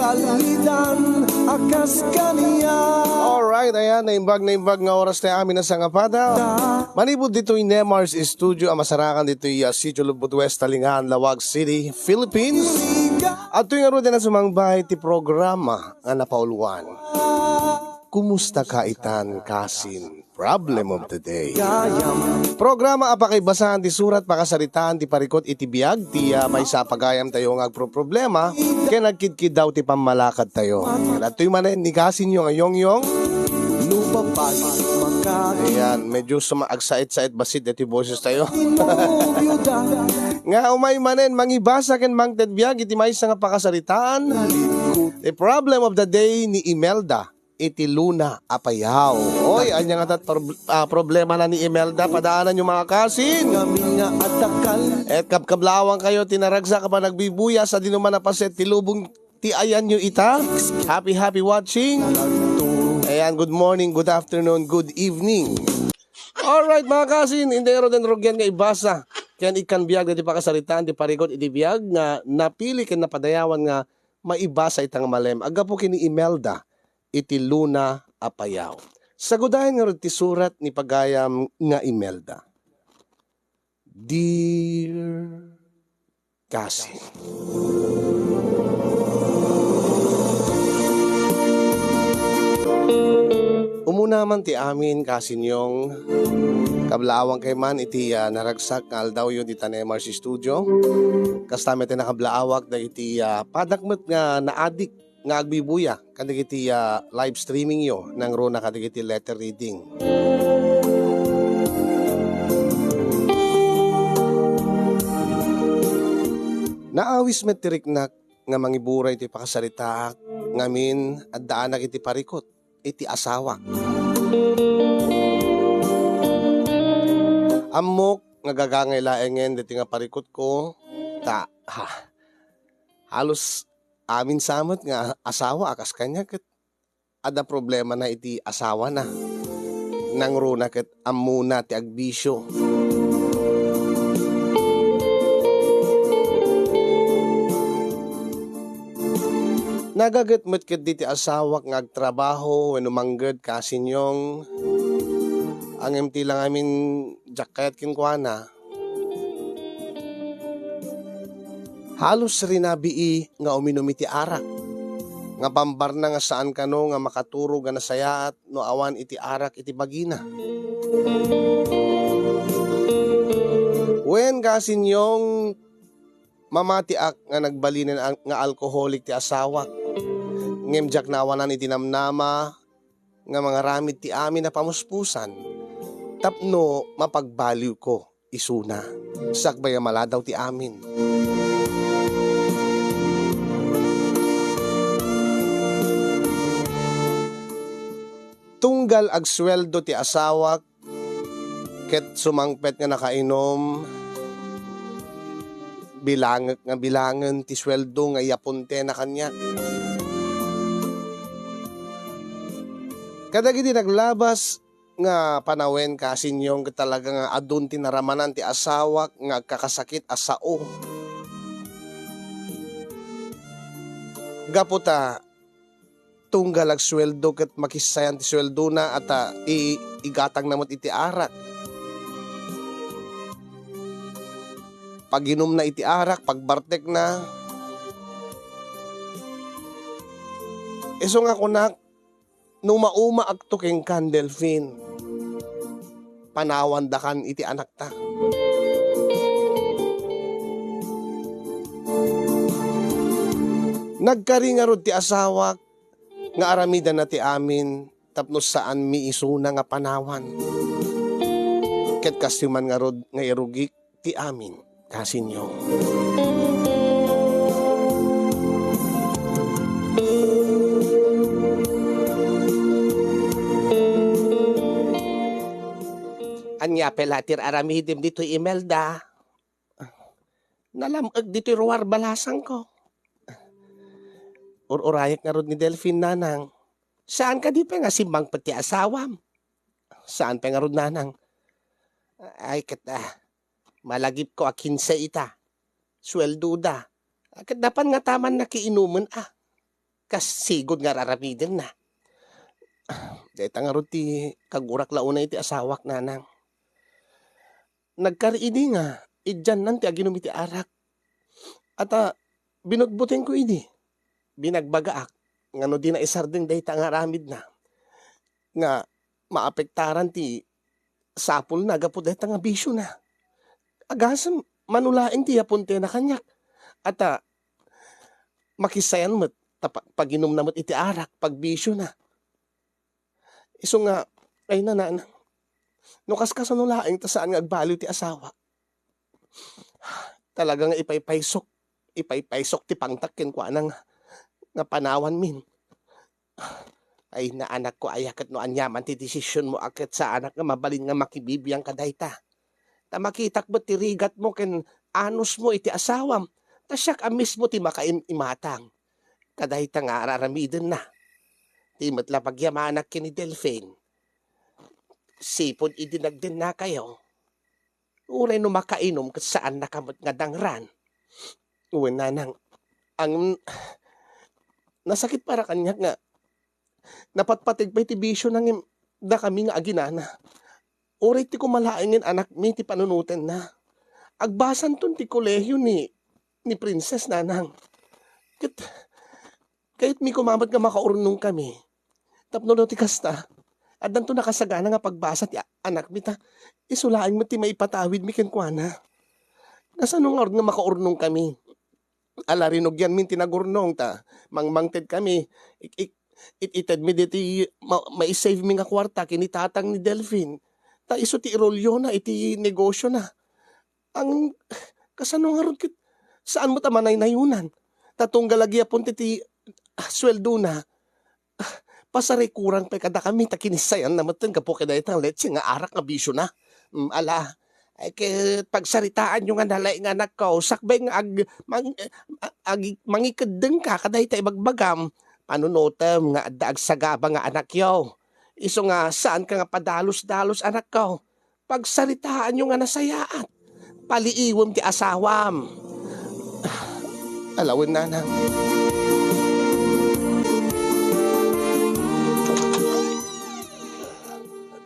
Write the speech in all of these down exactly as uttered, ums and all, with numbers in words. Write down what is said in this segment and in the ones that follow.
Allidan a kas kaniak. Alright, ayan, naimbag, naimbag nga oras tayo amin a sangapada. Manipud ditoy Nemar's Studio a masarakan ditoy, ah, Sitio Lubot West, Talingan, Laoag City, Philippines. At tuwing arudan na sumangbay ti programa nga napauluan. Kumusta ka itan, kasin? Problem of the day. Programa a pakaibasan ti surat, pakasaritaan ti parikut iti biag, ti, ah, maysa a pagayam tayo nga agproproblema ken agkidkiddaw ti pammalakad tayo. Ken adtoy manen ni kasinyo nga Yongyong. Ayan, medyo suma-, agsait-sait bassit deti boses tayo. Nga umay manen, mangibasa ken mangted biag iti maysa nga pakasaritaan. The problem of the day ni Imelda iti Luna Apayao. Oy, ania ngata ti prob-, ah, problema na ni Imelda? Padaananyo, mga kasin. Kami nga adakal. Et kabkablawang kayo ti naragsak a panagbibuya sa dinuman a paset ti lubong ti ayanyo ita. Happy, happy watching. Ayan, good morning, good afternoon, good evening. Alright, mga kasin, intay ngaruden rugian nga ibasa ken ikkan biag dagiti pakasaritaan ti parikut iti biag nga napili ken napadayawan nga maibasa ita nga malem. Aggapu ken ni Imelda iti Luna Apayao. Sagudayen ngarud ti surat ni pagayam nga Imelda. Dear kasin. Umuna man ti amin, kasin Yong, kablaawangkay man iti, ah, naragsak nga aldawyo dita Nemar's Studio. Kasta met ti nakablaawak dagiti, ah, padak met nga naadik nga agbibuya kadagiti, ah, live streaming yo nangruna kadagiti letter reading. Naawis met ti riknak nga mangiburay ti pakasaritaak ngamin addaanak iti parikut iti asawak. Ammok nga gagangay laengen deti nga parikutko, ta, ha, halos amin sa met nga asawa a kas kaniak ket adda problemana iti asawana. Nangruna ket ammona ti agbisio. Nagaget met ketdi ti asawak nga agtrabaho wenno mangged, kasin Yong. Ngem ti la ngamin diak kayat kenkuana, halos rinabii nga uminum iti arak, nga pambarna nga saan kano nga makaturog a nasayaat no awan iti arak iti bagina. Wen, kasin Yong, mamatiak nga nagbalinen a-, nga alkoholik ti asawak. Ngem diak naawanan iti namnama nga mangaramid ti amin a pamuspusan tapno mapagbaliwko isuna. Sakbay a maladaw ti amin. Tunggal agsueldo ti asawak ket sumangpet nga nakainum, bilangek nga bilangen ti sueldo nga iyapuntena kaniak. Kadagiti naglabas nga panawen, kasin Yong, ket talaga nga adun ti naramanan ti asawak nga agkakasakit a sao. Gapu ta tunggal agsueldo ket makissayan ti sueldona, ata i-, igatangna met iti arak. Paginumna iti arak, pagbartekna. Isu nga kunak, no maumaakto kenkan, Delfin, panawandakan iti anakta. Nagkari ngarud ti asawak nga aramidanna ti amin tapno saanmi isuna nga panawan. Ket kastoy man ngarud nga irugik ti amin, kasinyo. Ania pay la ti aramidem ditoy, Imelda? Nalam-ek ditoy ruar balasangko. Ur-urayek ngarud ni Delfin, nanang. Saan kadi pay nga simmangpet ti asawam? Saan pay ngarud, nanang? Ay, ket, ah, malagipko a kinse ita. Sueldoda. Ket napan ngata man nakiinumen, ah. kas sigud nga ar-aramidenna. Dayta ngarud ti kagurak la unay ti asawak, nanang. Nagkari idi nga idiannan ti aginum iti arak. Ata, binutbutengko idi. Binagbagaak nga no di na isardeng dayta nga aramidna, nga maapektaran ti sapulna gapu dayta nga bisiona. Agasem, mano laeng ti yapuntena kaniak. Ata, makissayan met ta pa-, paginumna met iti arak, pagbisiona. Isu nga, ay, nanang, no kaskasano laeng ta saan nga agbaliw ti asawa. Talaga nga ipaypaysok, ipaypaysok ti pangtak kenkuana nga, nga panawanmin. Ay, naanakko aya ket no aniaman ti desisionmo a ket saanak nga mabalin nga makibibiang kadayta. Ta makitak met ti rigatmo ken anusmo iti asawam, ta siak a mismo ti makaim-imatang kadayta nga ar-aramidenna. Di met la pagyamanak ken ni Delfin. Sipud idi nagdennakayo, uray no makainum ket saannaka met nga dangran. Wen, nanang, ang nasakit para kaniak nga napatpateg pay ti bisiona ngem dakami nga aginana. Uray ti koma laengen anakmi ti panunotenna. Agbasanton ti kolehio ni, ni Princess, nanang. Ket kayatmi koma met nga makaurnongkami. Tapno no ti kasta, addanto nakasagana nga pagbasa ti a-, anakmi ta isu laeng met ti maipatawidmi kenkuana. Kasano ngarud nga makaurnongkami? Ala, rinugianmin ti nagurnong ta mangmangtedkami. Ik-, ik-, it-itedmi ditoy ma-, maisavemi nga kuarta ken ni tatang ni Delfin. Ta isu ti irulyona iti negosiona. Ang, kasano ngarud ket saan met a manaynayonan? Ta tunggal agyapon ti, ti, ah, sueldona, ah, pasarikurang pay kadakami ta kinissayanna metten gapu kadayta nga letse nga arak nga bisiona. Mm, ala, ay ket pagsaritaanyo nga nalaing nga anakko, sakbay nga ag-, mang-, eh, a-, agi-, mangikeddengka kadayta ibagbagam, panunotem nga adda agsagaba nga anakyo. Isu nga saanka nga padalus-dalus, anakko. Pagsaritaanyo nga nasayaat. Paliiwem ti asawam. Ala wen, nanang.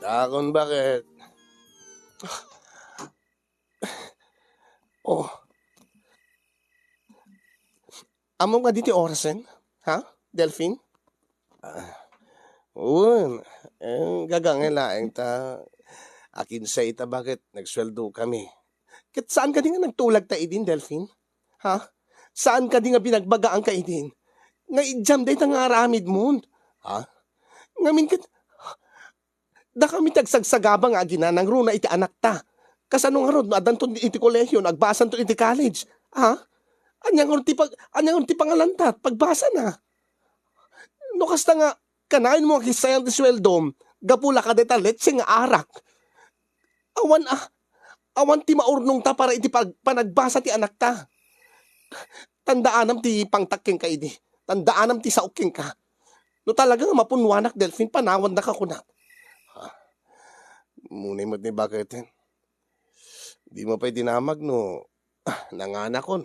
Dakon, baket? Oh. Ammom nga ditoy orasen? Ha, Delfin? Ah, wen, eh, gagangay laeng ta akinsay ta baket nagsueldokami. Ket saan kadi nga nagtulagta idin, Delfin? Ha? Saan kadi nga binagbagaanka idin? Nga idiam dayta nga aramidmon? Ha? Ngamin ket, dakami ti agsagsagaba nga aginana ngarud iti anakta. Kasano ngarud no addanton iti kolehio, no agbasanton iti college? Ha? Ania ngarud ti pag-, ania ngarud ti pangalanta, pagbasana? No kasta nga, kanayon mo nga kissayan ti sueldom, gapu la kadayta letse nga arak. Awan a, awan ti maurnongta para iti pag-, panagbasa ti anakta. Tandaanam ti pangtak kenka idi. Tandaanam ti saok kenka. No talaga nga mapunnoanak, Delfin, panawannaka kunak. Ah, munay met ni baketen. Dimo pay dinamag no, ah, nanganakon.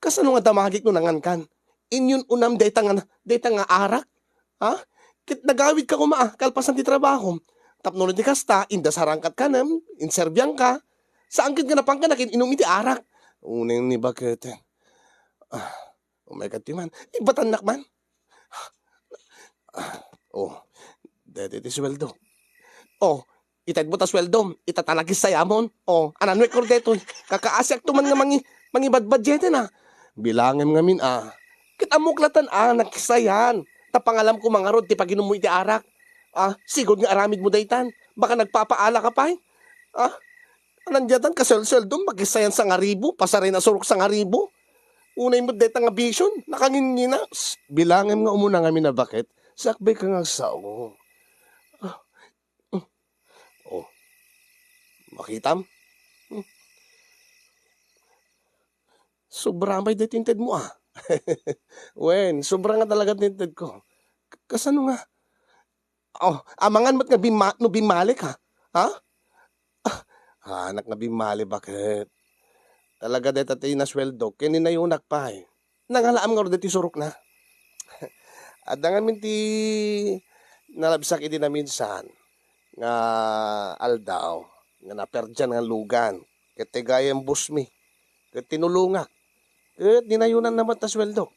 Kasano nga damagik no nangankan? Inyun-unam dayta nga, dayta nga arak? Ha? Ket nagawidka koma, ah, kalpasan ti trabahom. Tapno no di kasta, indasarangkat kanem, inserbiangka. Saan ket nga napanka nakin-inum iti arak? Unay ni baketen. Ah, umay kadto man. Ibatannak man. Ah, oh, daytoy ti sueldo. Oh, itedmo ta sueldom, ita ta nakissayamon. Oh, ananuek kor daytoy. Kakaasiakto man nga mangi-, mangibadbadjeten, ah. Bilangem ngamin, ah. Ket ammok latan, ah, nakissayan. Ta pangalamko mangarud ti paginummo iti arak. Ah, sigud nga aramidmo daytan. Baka nagpapaala ka pay. Ah, anan diatan, kaselseldom, makissayan sangaribu, pasarina surok sangaribu. Unay met dayta nga bision, nakangingina. Shh, bilangem nga umuna ngamin a baket, sakbay ka nga agsao. Ah, mm. Oh. Makitam? Hmm. Sobra may daytoy intedmo, ah. Wen, sobra nga talaga ti intedko. K-, kasano nga? Oh, amangan met nga bimma-, no bimmalik, ha? Ha? Ah, anak nga bimmali, baket? Talaga dayta ti nasueldo, ken ni nayunak pay. Nangalaam ngarud daytoy surokna. Adda ngamin ti nalabsak idi naminsan nga aldaw nga naperdian nga lugan ket ti gayam boss mi ket tinulongak ket dinayonanna met ta sueldok.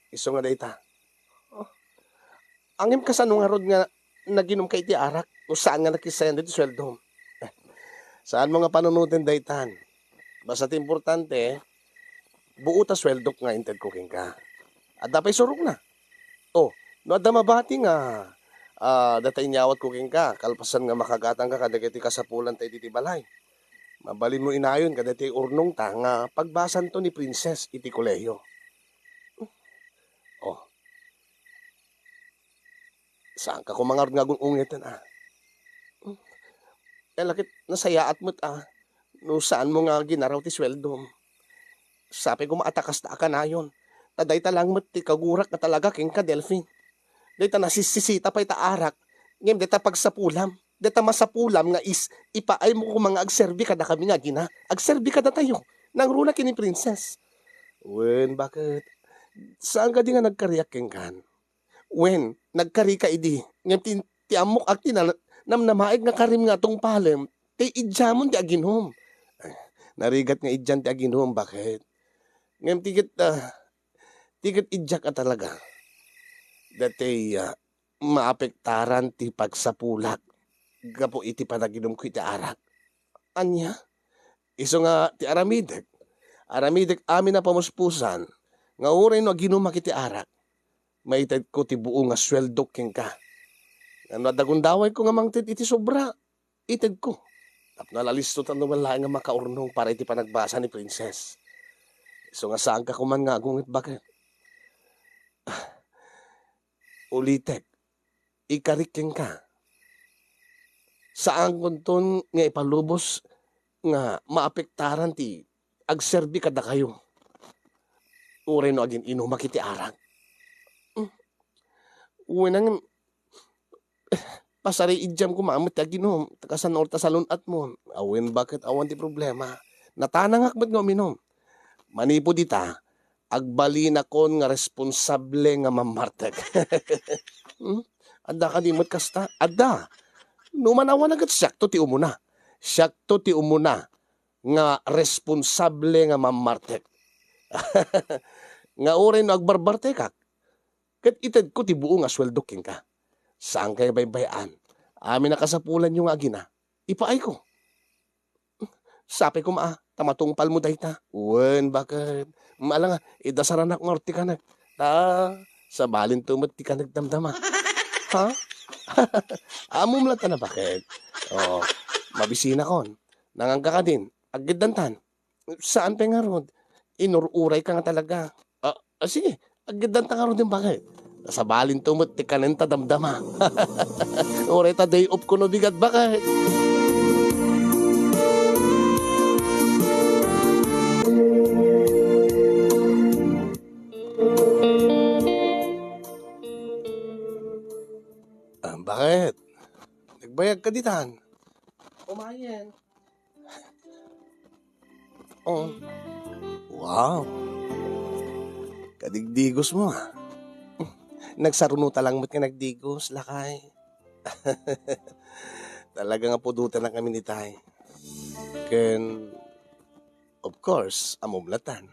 Isu nga dayta. Oh. Ngem kasano ngarud nga naginumka iti arak no saan nga nakissayan ditoy sueldom? Saanmo nga panunoten daytan. Basta ti importante, buo ta sueldok nga intedko kenka. Adda pay surokna. Oh, no adda mabati nga, ah, data inyawatko kenka, kalpasan nga makagatangka kadagiti kasapulan ta iti ti balay. Mabalinmo inayon kadagiti urnongta nga pagbasanto ni Princess iti kolehiyo. Oh. Saanka koma ngarud nga agun-ungeten, a? Kaya lakit, nasayaat met, a, no saanmo nga ginaraw ti sueldom. Sapay koma a ta kasta a kanayon. Ta dayta lang met ti kagurak nga talaga kenka, Delfin. Dayta nasisisita pay ta arak, ngem dayta pagsapulam. Dayta masapulam nga is, ipaaymo koma nga agserbi kadakami nga agina. Agserbi kadatayo. Nangruna ken ni Princess. Wen, baket? Saan kadi nga nagkariak kenkan? Wen, nagkarika idi. Ngem ti, ti ammok ak ti na-, namnamaek nga karim nga tungpalem, ti idiamon ti aginum. Narigat nga idian ti aginum, baket? Ngem ti ket, ah, ti ket idiak a talaga. Dati, ah, maapektaran ti pagsapulak gapu iti panaginumko iti arak. Ania? Isu nga ti aramidek. Aramidek amin a pamuspusan nga uray no aginumak iti arak, maitedko ti buo nga sueldok kenka. Ngem no adda gundawayko nga mangted iti sobra, itedko. Tapno alalisto ta no laeng nga makaurnong para iti panagbasa ni Princess. Isu nga saanka koma nga agunget, baket? Ulitek, ikarik kenka. Saankonton nga ipalubos nga maapektaran ti agserbi kadakayo. Uray no agin-inumak iti arak. Hmm. Wen, ngem, pasari idiam koma met ti aginum, ta kasano ta salun-atmon. Awen, baket awan ti problema. Natanangak met nga uminum. Manipud ita, agbalinakon nga responsable nga mammartek. Hmm? Adda kadi met kasta? Adda. No man awan a ket siakto ti umuna. Siakto ti umuna nga responsable nga mammartek. Nga uray no agbarbartekak, ket itedko ti buo nga sueldok kenka. Saankayo baybay-an. Amin a kasapulanyo nga agina, ipaayko. Sapay koma, a, ta matungpalmo dayta. Wen, baket? Ala nga, idasaranak ngarud ti kanek. Ta, sabalinto met ti kanek damdama. Ha? Ammom latta na, baket? Oo. Mabisinakon. Nanganka kadin, aggiddantan. Saan pay ngarud? Inur-urayka nga talaga. Ah, ah, sige, aggiddanta ngarud, baket? Sabalinto met ti kanenta damdama. Uray ta day off ko no bigat, baket? Ah, baket? Nagbayag ka ditan? Umayen. Oh. Wow. Kadigdigos mo, ah. Nagsaruno ta lang met nga nagdigos, lakay. Talaga nga pudotan na kami ni Tay. Ken, of course, ammom latan.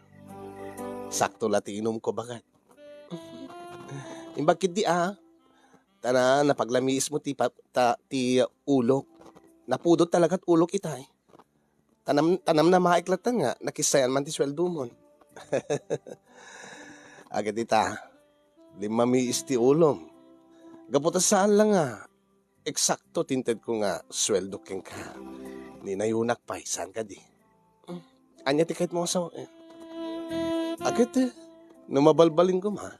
Sakto la ti inumko, baket? Imbag ketdi, ah. Ta na, napaglamiismo ti pa-, ta, ti ulok. Napudot talaga ti ulok, itay. Tanam, tanam na maiklat nga, nakissayan man ti sueldomon. Agad ita, limmamiis ti ulom. Gapu ta saan lang nga, eksakto ti intedko nga sueldo kenka. Ninayonak pay, saan kadi? Hmm, ania ti kayatmo nga sawen? Agad, eh, no mabalbalin koma,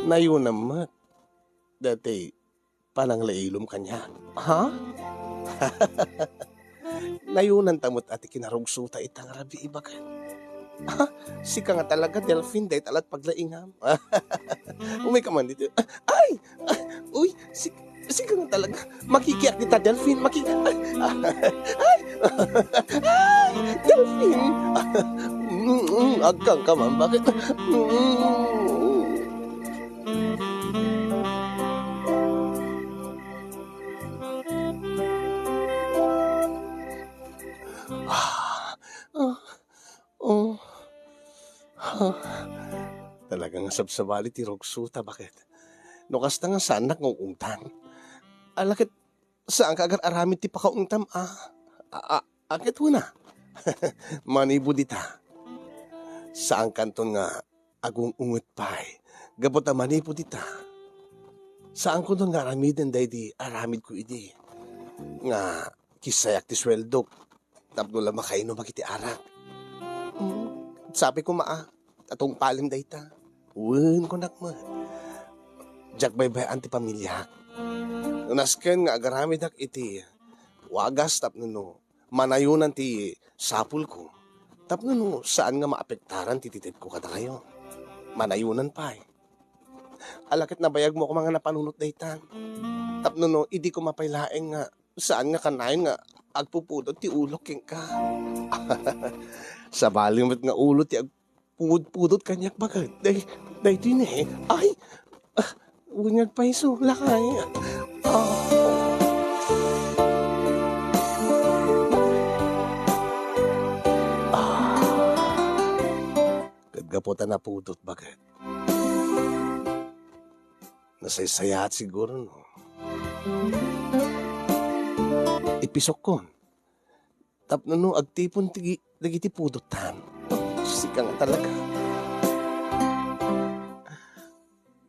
nayonam met. Dati, pananglailom kaniak. Ha? Nayonanta met a ti kinarugsota ita nga rabii, baket? Ha? Sika nga talaga, Delfin, dayta la't paglaingam. Umayka man dito. Ay! Ay! Uy, sik-, sika nga talaga. Makikiak dita, Delfin. Maki-, ay! Ay! Ay! Delfin! Mm, mm, agkang ka man, baket? Mm. Talaga nga sabsabali ti rugso ta, baket? No kasta nga saannak nga ungtan. Ala ket, saanka agar-aramid ti pakaungtam a, a, a, a ket una. Manipud ita, saankanton nga agung-unget pay. Gapu ta manipud ita, saankonton nga aramiden daydi aramidko idi nga kisayak ti sueldok tapno la makainumak iti arak. Mm, sabi koma a, ta tungpalem dayta. Wen, kunak met. Diak baybay-an ti pamiliak. No nasken nga agaramidak iti wagas tapno no manayonan ti sapulko, tapno no saan nga maapektaran ti titedko kadakayo. Manayonan pay. Ala ket nabayagmo koma nga napanunot daytan. Tapno no idi koma pay laeng nga saan nga kanayon nga agpupudot ti ulok kenka. Sabali met nga ulo ti agpudpudot kaniak, baket. Day, daytoy ne. Ay! Ah, wen nga agpayso, lakay. Ah. Ah. Ket gapu ta napudot, baket. Nasaysayaat siguro, no? Ipisokkon. Tapno no agtipon ti, dagiti pudottan. Sika nga talaga.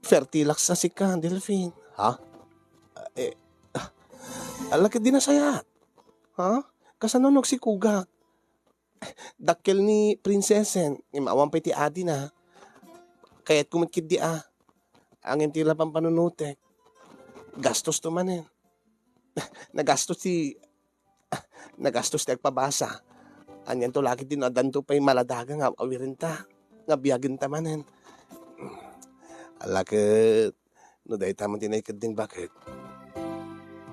Fertilak sa sika, Delfin. Ha? Eh, ah, ala ket di nasayaat. Ha? Kasano no agsikugak? Dakkel ni Prinsesen, ngem awan pay ti adina. Kayatko met ketdi a. Ngem ti la pampanunotek, gastosto manen. Nagastos ti, nagastos ti agpabasa. Anianto la ketdi no addanto pay maladaga nga awirenta, nga biagenta manen. Ala ket, no dayta man ti naikeddeng, baket,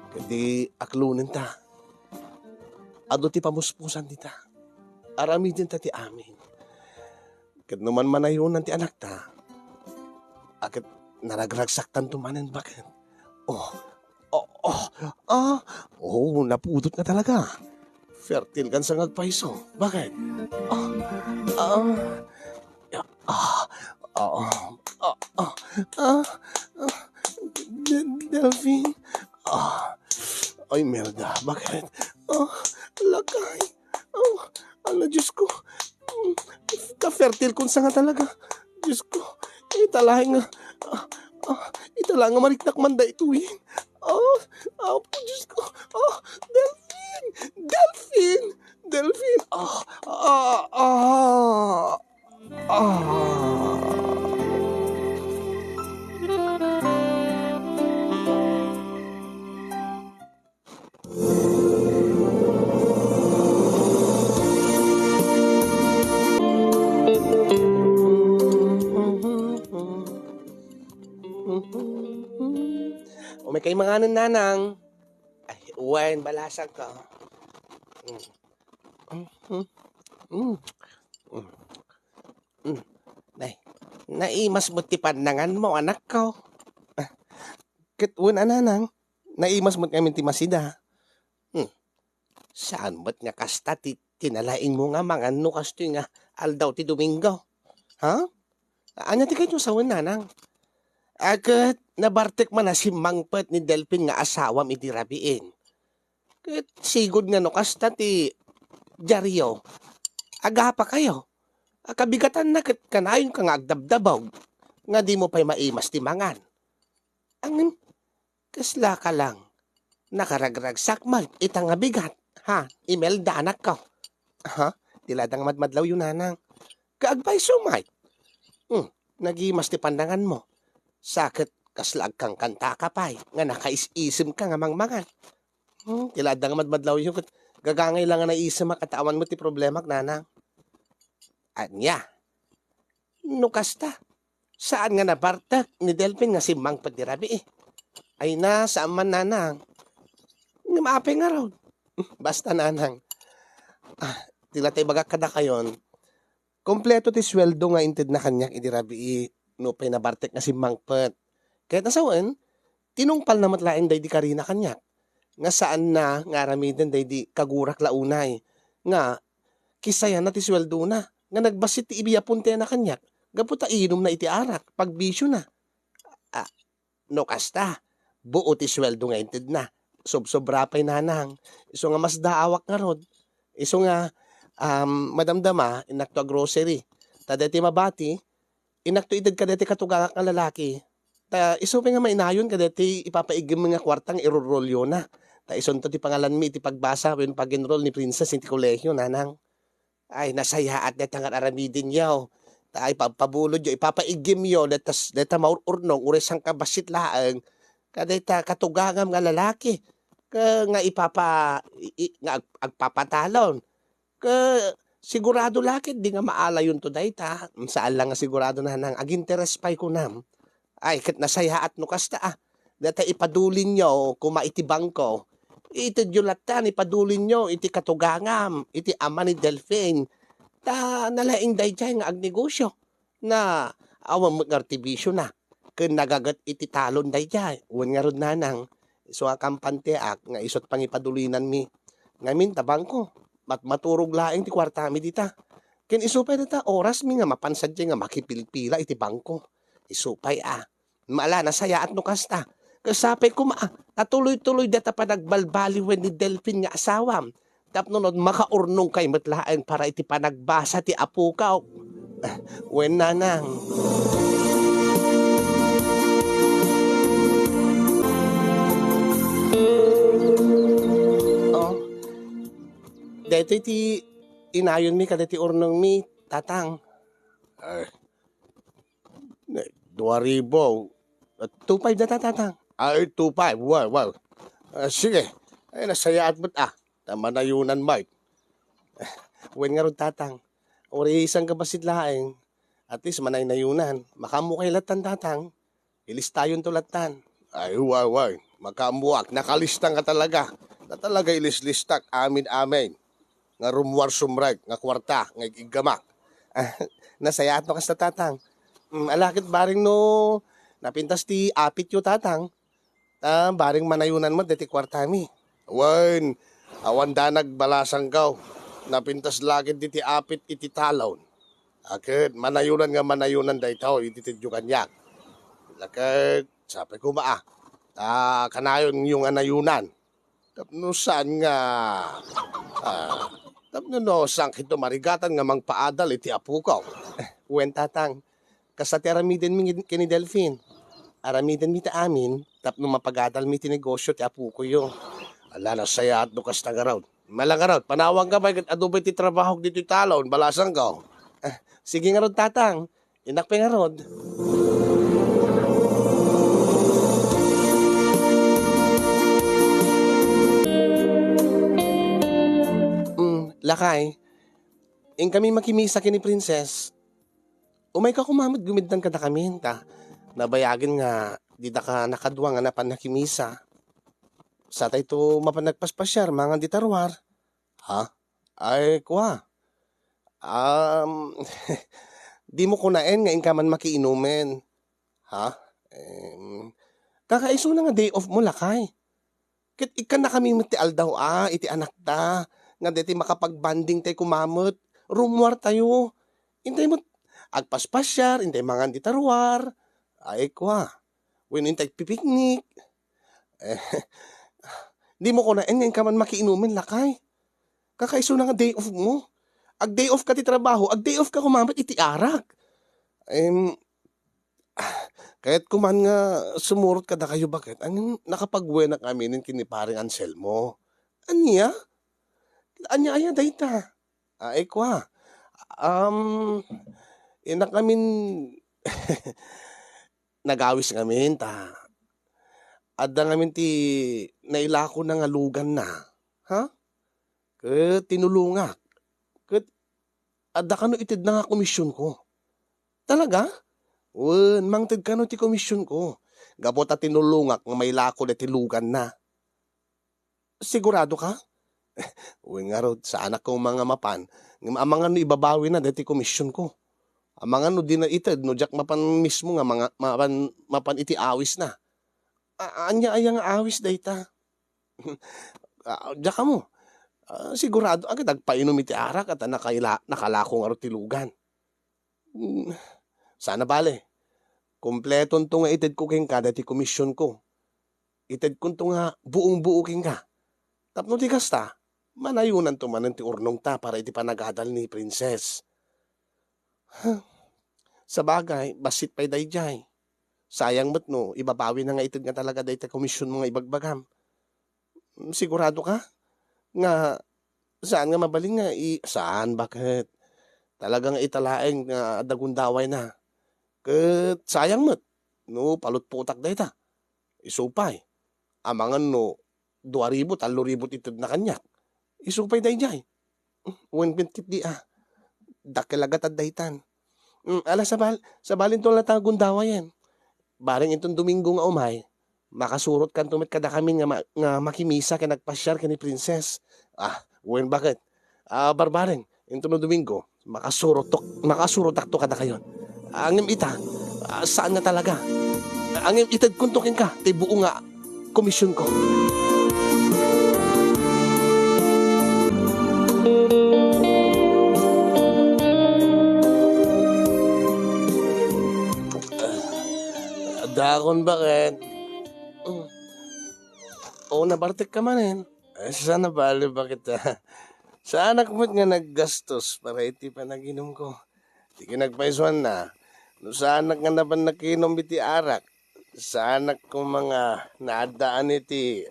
ket di aklonenta. Adu ti pamuspusan dita. Aramidenta ti amin. Ket no manmanayonan ti anakta, a ket naragragsaktanto manen, baket. Oh, oh, oh, ah, oh, napudot nga talaga. Fertile kan sa nga agpayso. Baket? Ah, ah, ah, ah, ah, ah, ah, De-, Delfin. Ah, ay, Imelda, baket? Ah, lakay. Ah, ala, Diyos ko. Mm, ka-fertile kon sa nga talaga. Diyos ko, ita laeng nga, ah, ah, ita laeng nga mariknak man daytoyen. Ah, Apo Diyos ko. Ah, Delfin! Delfin! Delfin! Ah, ah, ah, ah. Umay kay manganen, nanang. Ay, wen, balasang ka. Mm. Mm. Mm. Mm. Mm. Nay, naimas met ti pannanganmo, anakko. Ah, ket wen a, nanang, naimas met ngamin ti masida. Hmm. Saan met nga kasta ti kinalaingmo nga mangan no kastoy nga aldaw ti Domingo? Ha? Ania ti kayatmo sawen, nanang? A ket nabartek man a simmangpet ni Delfin nga asawam idi rabiin. Ket sigud nga no kasta ti diario, agapakayo. A kabigatanna ket kanayonka nga agdabdabog nga dimo pay maimas ti mangan. Ngem, kasla ka lang. Nakaragragsak man ita nga bigat, ha, Imelda, anakko. Ha? Ti ladang madmadlawyo, nanang. Kaagpayso met. Hmm, nagimas ti pannanganmo. Sa ket kasla agkankantaka pay nga nakais-isemka nga mangmangan. Hmm, ti ladang madmadlawyo ket gagangay la nga naisemak a ta awan met ti problemak, nanang. Ania? No kasta, saan nga nabartek ni Delfin nga simmangpet di rabii? Ay na, saan man, nanang. Ngem apay ngarud? Basta, nanang. Ah, ti la ta ibagak kadakayon, kompleto ti sueldo nga intedna kaniak idi rabii no pay nabartek nga simmangpet. Ket a sawen, tinungpalna met laeng daydi karina kaniak, nga saanna nga aramiden daydi kagurak la unay, nga kisayanna ti sueldona, nga nagbassit ti ibiyapuntena kaniak. gapu ta inumna iti arak, pagbisiona. Ah, no kasta, buo ti sueldo nga intedna. Sobsobra pay, nanang. Isu nga masdaawak ngarud. Isu nga, um, madamdama, innakto a grocery. Ta daytoy mabati, innakto ited kadaytoy katugangak nga lalaki. Ta isu pay nga mainayon kadaytoy ipapaiggem nga kuarta nga irurrolyona. Ta isunto ti pangalanmi iti pagbasa wenno pag-enroll ni Princess iti kolehio, nanang. Ay, nasayaat dayta nga ar-aramidenyo. Ta ipabpabulodyo, ipapaiggimyo dayta s-, dayta maur-urnong, uray sangkabassit laeng, kadayta katugangam nga lalaki, ke-, nga ipapa-, i-, i-, nga ag-, agpapatalon. Ke-, sigurado la ket di nga maalayonto dayta. Saan la nga sigurado, nanang, aginteres pay kunam. Ay, ket nasayaat no kasta, ah. Dayta ipadulinyo koma iti bangko. Itedyo lattan, ipadulinyo iti katugangam, iti ama ni Delfin. Ta nalaing daydiay nga agnegosio. Na, awan met nga artibisiona. Ken nagaget iti talon daydiay. Wen ngarud, nanang, isu a kampanteak nga isut pangipadulinanmi. Ngamin ta bangko, mat-, maturog laeng ti kuartami dita. Ken isu pay dayta orasmi nga mapan sadiay nga makipilpila iti bangko. Isu pay a. Ala, nasayaat no kasta. Ket sapay koma, a, ta tuloy-tuloy dayta panagbalbaliwen ni Delfin nga asawam. Tapno no, makaurnongkay met laeng para iti panagbasa ti apokaw. Ah, wen, nanang. Oh, daytoy ti inayonmi kadagiti urnongmi, tatang. Ay, Ne, dua ribu. Ah, two five dayta, tatang. Ay, two five. Wow, wow. Ah, sige. Ay, nasayaat met, ah. Ta manayonan met. Wen ngarud, tatang. Uray sangkabassit laeng. At least, manaynayonan. Makaammo kay lattan, tatang. Ilistayonto lattan. Ay, way, way. Makaammoak. Nakalista nga talaga. Na talaga ilislistak. Amin, amin. Nga rummuar sumrek nga kuarta nga ig-iggamak. Ah, nasayaat no kasta, tatang. Mm, ala ket bareng no napintas ti apityo, tatang. Ta bareng manayonan met deti kuartami. Wen, awan danag balasangko. Napintas la ket diti apit iti talon. A ket manayonan nga manayonan daytoy iti tedyo kaniak. Ala ket sapay koma, ah. Ta kanayonyo nga nayonan. Tapno saan nga, ah, tapno no, saankayo marigatan nga mangpaadal iti apoko? Wen, tatang, kasta ti aramidenmi ken ni Delfin. Aramidenmi ti amin tapno mapagadalmi ti negosio ti apokoyo. Ala, nasayaat no kasta ngarud. Ala ngarud, panawanka pay ket adu pay ti trabahok ditoy talon, balasangko. Ah, sige ngarud, tatang. Innak pay ngarud. Mm, lakay, inkami makimisa ken ni Princess. Umayka koma met gumiddan kadakami, ta nabayagen nga didaka nakadua nga napan nakimisa. Satayto mapan nagpaspasiar, mangan dita ruar. Ha? Ay, kua. Um, dimo kunaen nga inka man makiinumen. Ha? Em, kakaisuna nga day off mo, lakay. Ket ikkannakami met ti aldaw a iti anakta, nga daytoy makapag-bonding tayo koma met, rummuar tayo. Intay met agpaspasiar, intay mangan dita ruar. Ay, kua. Wenno intay agpipiknik. Eh, dimo kunaen nga inka man makiinumen, lakay. Kakaisuna nga day off mo. Ag-day off ka ti trabaho, ag-day off ka koma met iti arak. Em, kayatko man nga sumurot kadakayo, baket. Ania, nakapagbuenak aminen ken ni Pareng Anselmo? Ania? Ania aya dayta? Ay, kua. Um, innak amin nagawis ngamin ta adda ngamin ti nailakona nga luganna. Ha? Ket tinulongak. Ket adda kano itedna nga komisionko. Talaga? Wen, mangted kano ti komisionko. Gapu ta tinulongak nga mailako daytoy luganna. Sigurado ka? Wen ngarud, saanak koma nga mapan, ngem amangan no ibabawina daytoy komisionko. Amangan no dina ited no diak mapan mismo nga manga-, mapan, mapan iti awisna. A-, ania aya nga awis dayta? Ah, diak ammo. Ah, sigurado a ket agpainum iti arak a ta nakaila-, nakalako ngarud ti lugan. Mm, Saan a bale, kompletonto nga itedko kenka daytoy komisionko. Itedkonto nga buong-buo kenka. Tapno di kasta, manayonanto manen ti urnongta para iti panagadal ni Princess. Huh. Sabagay, bassit pay daydiay. Sayang met no ibabawina nga ited nga talaga dayta komisionmo nga ibagbagam. Sigurado ka nga saan nga mabalin nga i-, saan, baket? Talaga nga ita laeng nga adda gundawayna. Ket sayang met no palutpotak dayta. Isu pay, amangan no dua ribu, tallo ribu ti itedna kaniak. Isu pay daydiay. Wen met ketdi a. Dakkel a gatad daytan. Mm, ala, sabal-, sabalinto latta nga gundawayen. Bareng inton Domingo nga umay, makasurotkanto met kadakami nga ma-, nga makimisa ken agpasiar ken ni Princess. Ah, wen baket. Ah, barbareng, inton no Domingo, makasurotok-, makasurotakto kadakayon. Ngem ita, ah, saan nga talaga. Ngem itedkonto kenka ti buo nga komisionko. Dakon, baket. O, nabartekka manen. Ay, saan a bale, baket, a? Saanak met nga naggastos para iti panaginumko. Ti kinagpaisuanna, no saanak nga napan nakinom iti arak, saanak koma nga naaddaan iti,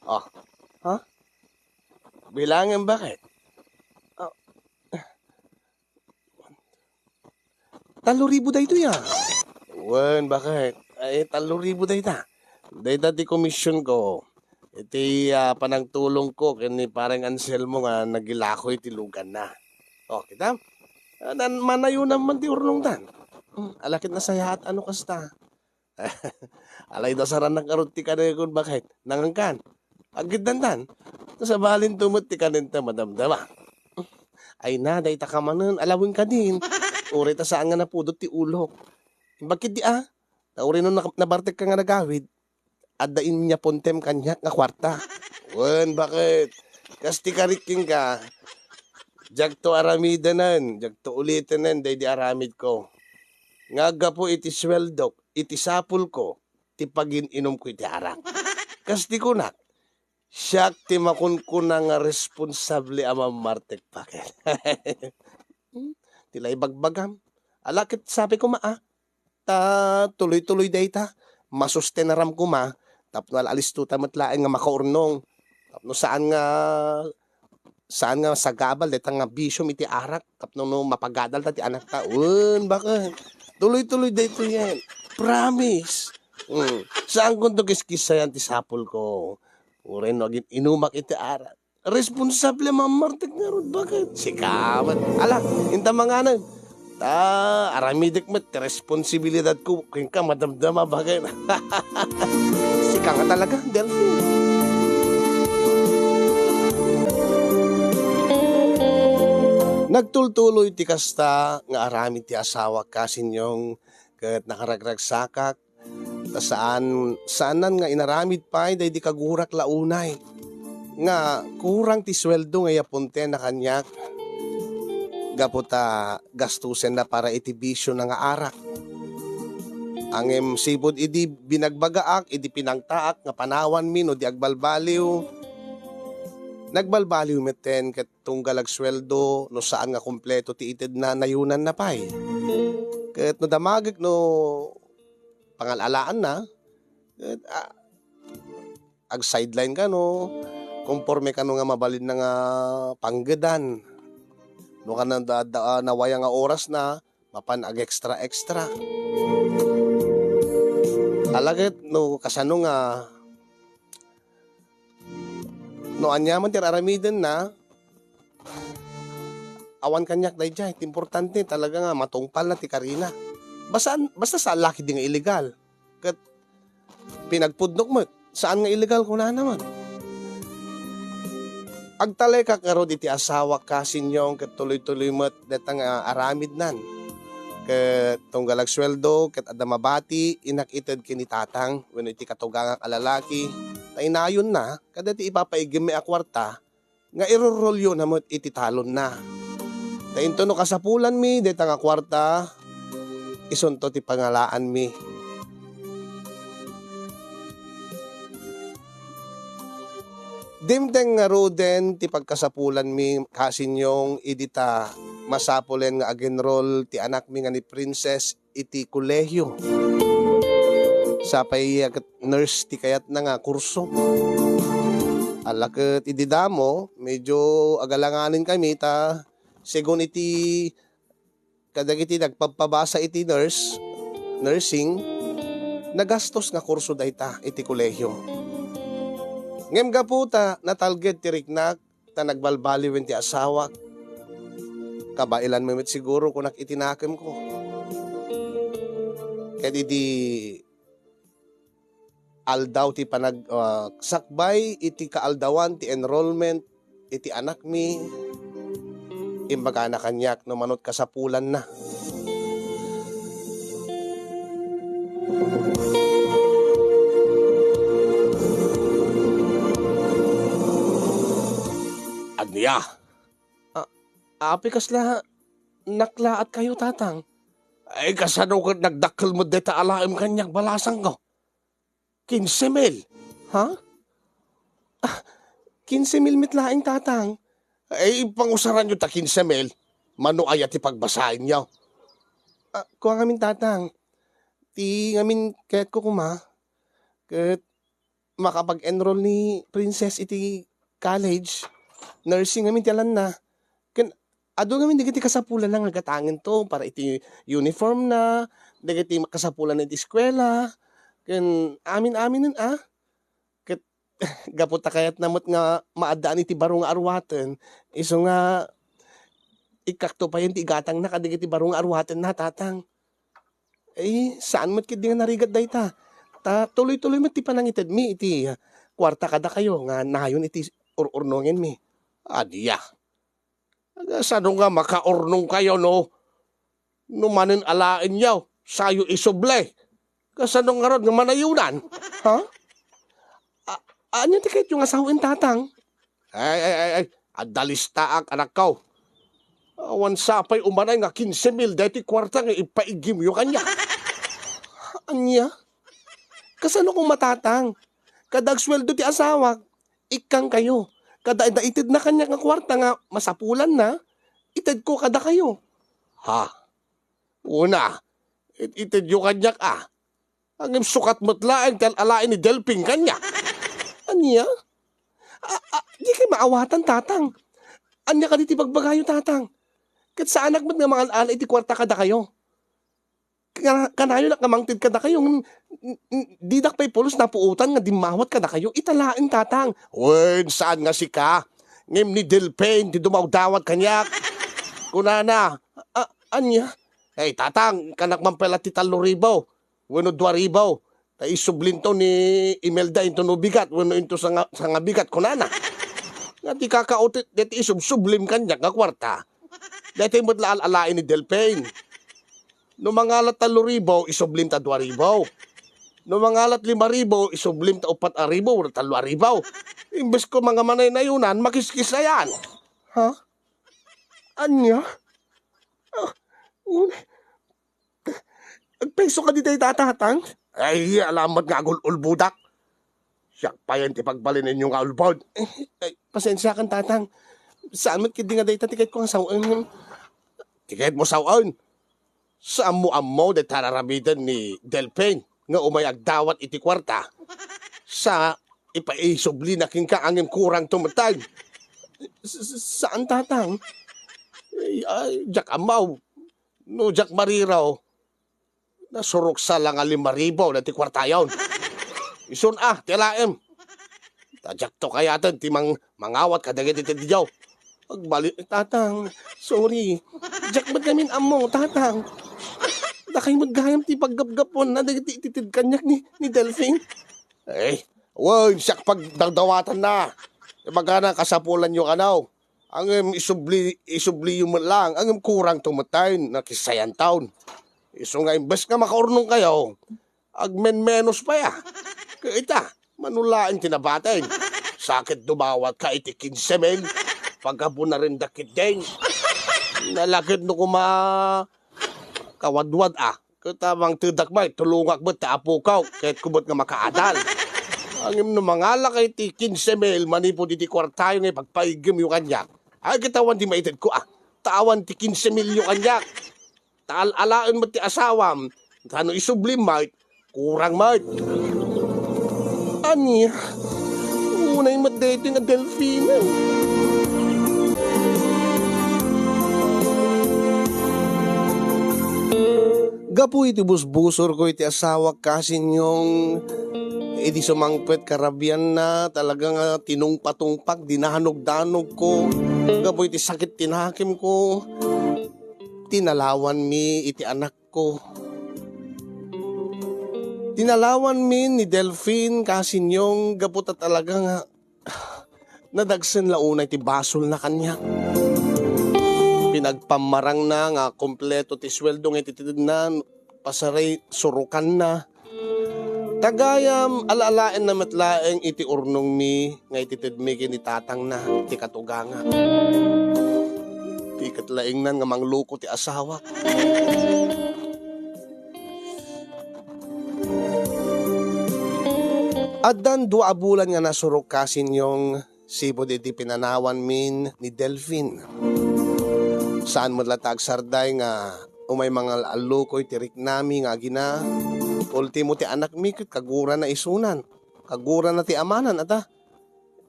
oh, ha? Bilangen, baket. Oh. Tallo ribu daytoy, a. Wen, baket. Ay, tallo ribu dayta. Dayta ti komisionko. Iti, ah, panagtulongko ken ni Pareng Anselmo nga nagilako iti luganna. O, kita? Ah, nan-, manayonam man ti urnongtan. Hmm, ala ket nasayaat a no kasta. Alay, nasarannak ngarud ti kanekon, baket. Nangankan. Aggiddantan. Sabalinto met ti kanenta madamdama. Ay na, dayta ka manen, alawen kadin. Uray ta saan nga napudot ti ulok. Baket di a, ta uray no na-, nabartekka nga nagawid, adda inyapontem kaniak nga kuarta. Wen, baket? Kas ti karik kenka, diakto aramidenen, diakto ulitenen daydi aramidko. Nga aggapu iti sueldok, iti sapulko, ti pagin-inumko iti arak. Kas ti kunak, siak ti makunkuna nga responsable a mammartek, baket. Hmm, ti la ibagbagam. Ala ket sabi koma a, ta tuloy-tuloy dayta. Masustenaram koma tapno al-, alistotan met laeng nga makaurnong. Tapno saan nga, saan nga sagabal dayta nga bisiom iti arak tapno no mapagadalta ti anakta. Wen, baket. Tuloy-tuloy daytoyen. Promise. Hmm. Saankonto kiskissayan ti sapulko. Uray no agin-inumak iti arak. Responsable a mammartek ngarud, baket. Sika met. Ala, inta manganen. Ta, aramidek met ti responsibilidadko kenka madamdama, baket. Sika nga talaga, Delfin. Nagtultuloy ti kasta nga aramid ti asawak, Kasinyong, ket nakaragragsakak ta saan, saanan nga inaramid pay daydi kagurak la unay nga kurang ti sueldo nga iyapuntena kaniak gapu ta gastusenna para iti bisiona nga arak. Ngem sipud idi binagbagaak idi pinangtaak nga panawanmi no di agbalbaliw, nagbalbaliw metten ket tunggal agsueldo no saan nga kompleto ti itedna, nayonanna pay. Ket no damagek no pangal-alaanna, ket, ah, ag-sideline kano, konporme kano nga mabalinna nga panggedan. No kano da, da, ah, nawaya nga orasna, mapan ag-extra-extra. Ala ket no kasano nga, no aniaman ti ar-aramidenna, awan kaniak daydiay. Ti importante talaga nga matungpalna ti karina. Basta, basta saan la ketdi nga illegal. Ket pinagpudnok met. Saan nga illegal kunana met. Agtalekak ngarud iti asawak, Kasinyong, ket tuloy-tuloy met dayta nga aramidnan. Ket tunggal agsueldo ket adda mabati, innak ited ken ni tatang wenno iti katugangak a lalaki, ta inayonna kadaytoy ipapaigemmi a kuarta nga irurrulyona met iti talonna. Ta inton no kasapulanmi dayta nga kuarta, Isunto ti pangalaanmi. Dimteng ngaruden ti pagkasapulanmi, kasinyong, idi ta masapulen nga ag-enroll ti anakmi nga ni Princess iti kolehio. Sapay a ket nurse ti kayatna nga kurso. Ala ket idi damo, medyo agalanganen kami ta segun iti kadagiti nagpabpabasa iti nurse, nursing, nagastos nga kurso dayta iti kolehio. Ngem gapu ta natalged ti riknak ta nagbalbaliwen ti asawak, kabaelanmi met siguro kunak iti nakemko. Ket idi aldaw ti panag-, ah, sakbay iti kaaldawan ti enrollment iti anakmi, imbagana kaniak no manut kasapulanna. Ania? A-, apay kasla naklaatkayo, Tatang? Ay, kasano ket nagdakkel met dayta alaem kaniak, balasangko? Kinse mil. Ha? Ah, kinse mil met laeng, Tatang. Ay, pangusaranyo ta kinse mil. Mano aya ti pagbasaenyo? Ah, kua ngamin, Tatang. Ti ngamin kayatko koma, ket makapag-enroll ni Princess iti college, nursing ngamin ti alanna. Ken adu ngamin dagiti kasapulanna nga gatangen to para iti uniform na, dagiti kasapulanna iti eskuela, ken amin-aminen a. Ket gapu ta kayatna met nga maaddaan iti baro nga aruaten, isu nga ikkakto payen ti igatangna kadagiti baro nga aruatenna, Tatang. Eh, saan met ketdi nga narigat dayta? Ta tuloy-tuloy met ti panangitedmi iti, ah, kuarta kadakayo nga nayon iti ur-urnongenmi. Ania? Kasano nga makaurnongkayo no, no manen alaenyo, sayo isubli? Kasano ngarud nga manayonan? Ha? A-, ania ti kayatyo nga sawen, Tatang? Ay, ay, ay, ay, adda listaak, anakko. Awan sapay umanay nga kinse mil daytoy kuarta nga ipaiggimyo kaniak. Ania? Kasano koma, Tatang? Kada agsueldo ti asawak, ikkangkayo. Kada, da itedna kaniak nga kuarta nga masapulanna, itedko kadakayo. Ha? Una, it-, itedyo kaniak a. Ngem sukat met laeng ti al-alaen ni Delphine kaniak. Ania? A, a, dikay maawatan, Tatang. Ania kadi ti bagbagayo, Tatang? Ket saanak met nga mangal-ala iti kuarta kadakayo. Kana-, kanayon a mangted kadakayo, ngem, n-, n-, didak pay pulos napuotan nga dimmawat kadakayo. Ita laeng, Tatang. Wen, saan nga sika? Ngem ni Delphine ti dumawdawat kaniak. Kunana, "A-, ania?" "Ay, Tatang, kanak man pay la ti tallo ribu wenno dua ribu. Ta isublinto ni Imelda into Nubigat wenno into Sanga-, Sangabigat," kunana. Nga ti kakautit, deti isubsublim kaniak nga kuarta. Daytoy met la al-alaen ni Delphine. No mangalat tallo ribu, isublim ta dua ribu. No mangalat lima ribu, isublim ta uppat a ribu wenno tallo a ribu. Imbes ko nga manaynayonan, makiskisayan. Ha? Ania? Ah, un-, agpayso kadi dayta, Tatang? Ay, alamet nga agul-ulbodak. Siak payen ti pagbalinnyo nga ulbod. Eh, ay, pasensiakan, Tatang. Saan met ketdi nga dayta ti kayatko nga sawen. Ti kayatmo sawen? Sa ammo-ammo dayta aramiden ni Delphine nga umay agdawat iti kuarta. Sa ipaisublina kenka ngem kurangto metten. S-, s-, saan, Tatang? Ay, ay, diak ammo. No diak mariro, nasurok sa la nga lima ribu daytoy kuartayon. Isun a, ti alaem. Ta diakto kayaten ti mang-, mangawat kadagiti tedyo. Agbali-, Tatang, sorry. Diak met ngamin ammo, Tatang. Dakay met gayam ti paggapgappuanna dagiti itited kaniak ni, ni Delphine. Eh, wen, siak pagdawdawatanna. Imbagana, kasapulanyo kano. Ngem isubli, isubliyo met laeng, ngem kurangto metten, nakisayanton. Isu nga imbes nga makaurnongkayo, agmenmenos pay a. Ket ita, mano laeng ti nabatin. Sa ket dumawatka iti kinse mil, pagabunaren da ketdin. Nalaged no koma kawadwad a. Ket ta mangtedak met, tulongak met ti apok, ket kumot nga makaadal. Ngem no mangalak iti kinse mil manipud iti kuartayo nga ipagpaiggem yo kaniak, ay, ket awan ti maitedko, a. Ta awan ti kinse mil yo kaniak. Ta al-alaen met ti asawam, ta no isublim met, kurang met. Ania? Unay met daytoy nga Delfina. Gapu iti busbusorko iti asawak, Kasinyong, idi sumangpet karabianna, talaga nga tinungpatungpak, dinanog-danogko. Gapu iti sakit ti nakemko, tinalawanmi iti anakko. Tinalawanmi ni Delfin, Kasinyong, gapu ta talaga nga nadagsen la unay ti basolna kaniak. Pinagpammarangna nga kompleto ti sueldo nga ititedna, pasareng surokanna. Ta gayam, alaalaenna met laeng iti urnongmi nga ititedmi ken ni tatangna ti katugangak. Di ket laingnan nga mangloko ti asawak. Addan dua a bulan nga nasurok, Kasinyong, sipud iti pinanawanmin ni Delfin. Saan met la ta agsarday nga umay mangal-allukoy ti riknami nga agina. Ultimo ti anakmi ket kagurana isunan. Kagurana ti amanan, ata.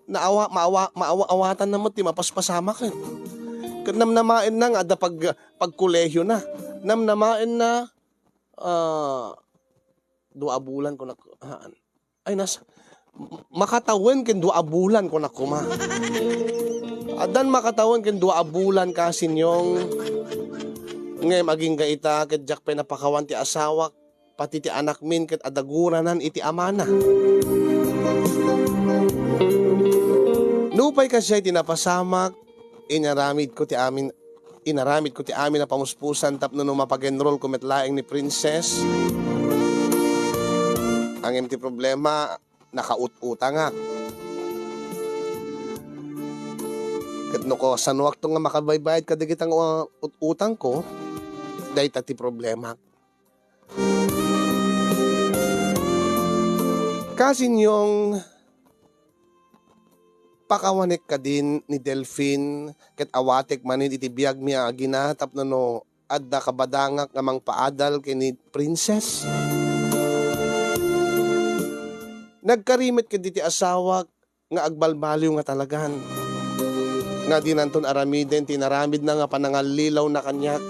Naawa-, maawa-, maawa-, awatanna met ti mapaspasamaken. Ket namnamaenna nga adda pag-, pagkolehiona. Namnamaenna, ah, dua a bulan ko nak-, haan. Ay, nas-, makatawen ken dua a bulan ko nak-, kuma. Addan makatawen ken dua a bulan, Kasinyong. Ngem agingga ita, ket diak pay napakawan ti asawak, pati ti anakmin ket adda guranan iti amana. Nupay kasdiay ti napasamak, inaramidko ti amin, inaramidko ti amin a pamuspusan tapno no mapag-enrollko met laeng ni Princess. Ngem ti problema, nakaut-utangak. Ket no kasanoakto nga makabaybayad kadagita nga ut-utangko, dayta ti problemak. Kasinyong, pakawanek kadin ni Delfin ket awatek manen iti biagmi a agina tapno no adda kabadangak nga mangpaadal ken ni Princess. Nagkari met kaditi asawak nga agbalbaliw nga talagan, nga dinanton aramiden ti inaramidna nga panangallilawna kaniak.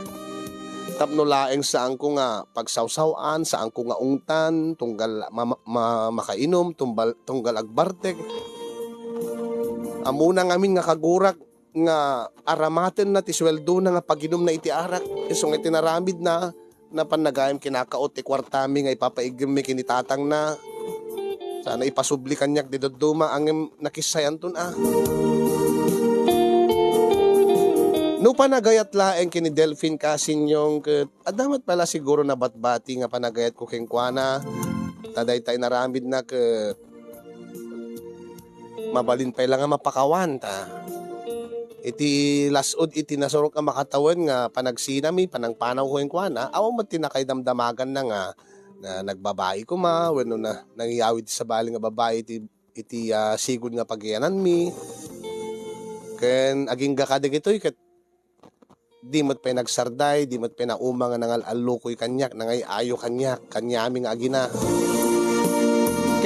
Tapno laeng saanko nga pagsawsaw-an, saanko nga ungtan, tunggal ma-, ma-, makainom, tumbal-, tunggal agbartek. Ammona ngamin nga kagurak nga aramatenna ti sueldona nga paginumna iti arak. Isu nga iti naramidna, napanna gayam kinakaot ti kuartami nga ipapaiggemmi ken ni tatangna. Sana ipasubli kaniak ti dadduma, ngem nakissayanton a. No panagayat laeng ken ni Delfin Kasinyong ket adda met pala siguro nabatbati nga panagayatko kenkuana. Ta dayta inaramidna ket mabalin pay la nga mapakawan ta. Iti las-ud iti nasurok a makatawen nga panagsinami, panangpanaw kenkuana, awan met ti nakaidamdamaganna nga, na nagbabai koma, wenno na, nangyawid ti sabali nga babai iti, iti, ah, sigud nga pagiyananmi. Ken agingga kadagitoy ket di met pay nagsarday, di met pay nauma nga nangal-allukoy kaniak, nangay-ayo kaniak, kaniami nga agina.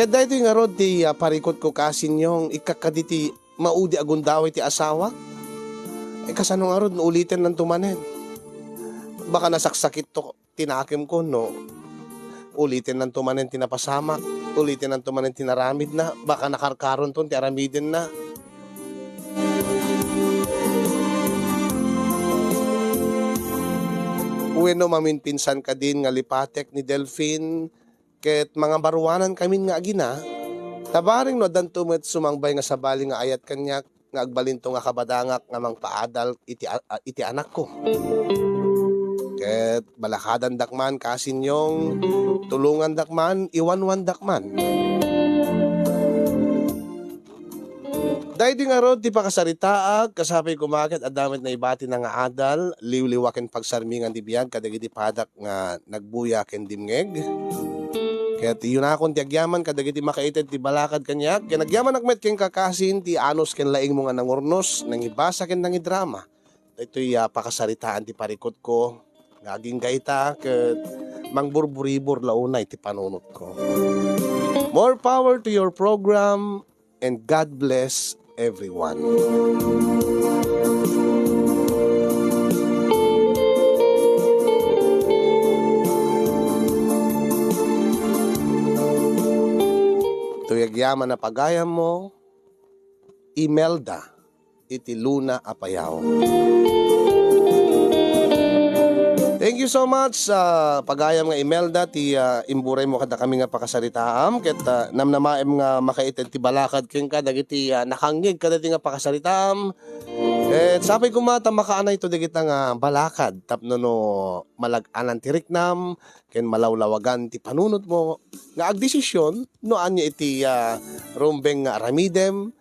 Ket daytoy ngarud ti, ah, parikutko, Kasinyong, ikkak kadi ti maudi a gundaway ti asawak. Ay, kasano ngarud no ulitennanto manen? Baka nasaksakitto ti nakemko no ulitennanto manen ti napasamak, ulitennanto manen ti naramidna, baka nakarkaronton ti aramidenna. Wenno maminpinsan kadin nga lipatek ni Delfin ket mangabaruanan kamin nga agina, ta bareng no addanto met sumangbay nga sabali nga ayat kaniak nga agbalinto nga kabadangak nga mangpaadal iti a-, a-, iti anakko. Ket balakadandak man, Kasinyong, tulongandak man, iwanwandak man. Daytoy ngarud ti pakasaritaak, kasapay koma ket adda met naibati na nga adal, liwliwa ken pagsarmingan ti biag kadagiti padak nga nagbuya ken dimngeg. Ket yunakon ti agyaman kadagiti makaited ti balakad kaniak, ken agyamanak met ken kakasin ti anus ken laingmo nga nangurnos, nangibasa ken nangidrama. Daytoy a pakasaritaan ti parikutko nga agingga ita ket mangburburibor la unay ti panunotko. More power to your program and God bless everyone. Toy agyaman a pagayammo, Imelda iti Luna a Payaw. Thank you so much, ah, pagayam nga Imelda, ti, ah, imburaymo kadakami nga pakasaritaam, ket, ah, namnamaem nga makaited ti balakad kenka dagiti, ah, nakangngeg kadagiti nga pakasaritaam. Ket sapay koma ta makaanayto dagita nga balakad tapno no malag-anan ti riknam ken malawlawagan ti panunotmo nga agdesisyon no ania iti, ah, rumbeng nga aramidem